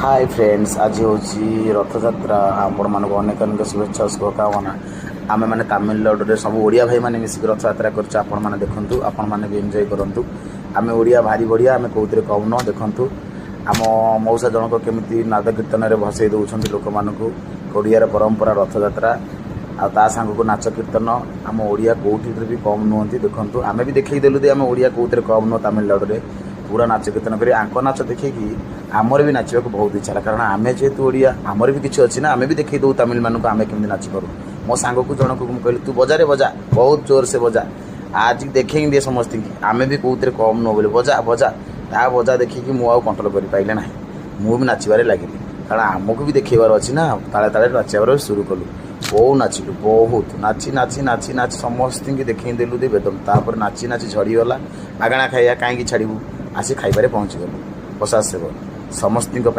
High friends, ଆଜି ହେଉଛି ରଥଯାତ୍ରା। ଆପଣମାନଙ୍କୁ ଅନେକ ଅନେକ ଶୁଭେଚ୍ଛା ଓ ଶୁଭକାମନା। ଆମେମାନେ ତାମିଲନାଡ଼ୁରେ ସବୁ ଓଡ଼ିଆ ଭାଇମାନେ ମିଶିକି ରଥଯାତ୍ରା କରୁଛୁ। ଆପଣମାନେ ଦେଖନ୍ତୁ, ଆପଣମାନେ ବି ଏନ୍ଜୟ କରନ୍ତୁ। ଆମେ ଓଡ଼ିଆ ଭାରି ବଢ଼ିଆ, ଆମେ କେଉଁଥିରେ କମ୍ ନୁହଁ। ଦେଖନ୍ତୁ, ଆମ ମଉସା ଜଣକ କେମିତି ନାଦ କୀର୍ତ୍ତନରେ ଭସେଇ ଦେଉଛନ୍ତି ଲୋକମାନଙ୍କୁ। ଓଡ଼ିଆର ପରମ୍ପରା ରଥଯାତ୍ରା ଆଉ ତା ସାଙ୍ଗକୁ ନାଚ କୀର୍ତ୍ତନ। ଆମ ଓଡ଼ିଆ କେଉଁଥିରେ ବି କମ୍ ନୁହନ୍ତି। ଦେଖନ୍ତୁ, ଆମେ ବି ଦେଖେଇ ଦେଲୁ ଯେ ଆମେ ଓଡ଼ିଆ କେଉଁଥିରେ କମ୍ ନୁହଁ। ତାମିଲନାଡ଼ୁରେ ପୁରା ନାଚ କୀର୍ତ୍ତନ କରି ଆଙ୍କ ନାଚ ଦେଖିକି ଆମର ବି ନାଚିବାକୁ ବହୁତ ଇଚ୍ଛା ହେଲା, କାରଣ ଆମେ ଯେହେତୁ ଓଡ଼ିଆ, ଆମର ବି କିଛି ଅଛି ନା। ଆମେ ବି ଦେଖେଇ ଦେଉ ତାମିଲମାନଙ୍କୁ ଆମେ କେମିତି ନାଚିପାରୁ। ମୋ ସାଙ୍ଗକୁ ଜଣକୁ ମୁଁ କହିଲି, "ତୁ ବଜାରେ ବଜା, ବହୁତ ଜୋରସେ ବଜା, ଆଜି ଦେଖେଇ ଦିଏ ସମସ୍ତଙ୍କୁ ଆମେ ବି କେଉଁଥିରେ କମ୍ ନୁହଁ ବୋଲି। ବଜା ବଜା।" ତା ବଜା ଦେଖିକି ମୁଁ ଆଉ କଣ୍ଟ୍ରୋଲ କରିପାରିଲି ନାହିଁ। ମୁଁ ବି ନାଚିବାରେ ଲାଗିଲି, କାରଣ ଆମକୁ ବି ଦେଖେଇବାର ଅଛି ନା। ତାଳେ ତାଳେ ନାଚିବାର ଶୁରୁ କଲୁ। ବହୁତ ନାଚିଲୁ, ବହୁତ ନାଚି ନାଚି ନାଚି ନାଚି ସମସ୍ତଙ୍କୁ ଦେଖେଇ ଦେଲୁ ଯେ ବେଦମ। ତାପରେ ନାଚି ନାଚି ଝଡ଼ିଗଲା। ମାଗଣା ଖାଇବା କାହିଁକି ଛାଡ଼ିବୁ? ଆସି ଖାଇବାରେ ପହଞ୍ଚିଗଲୁ। ପ୍ରସାଦ ସେବନ ସମସ୍ତଙ୍କ ପାଇଁ।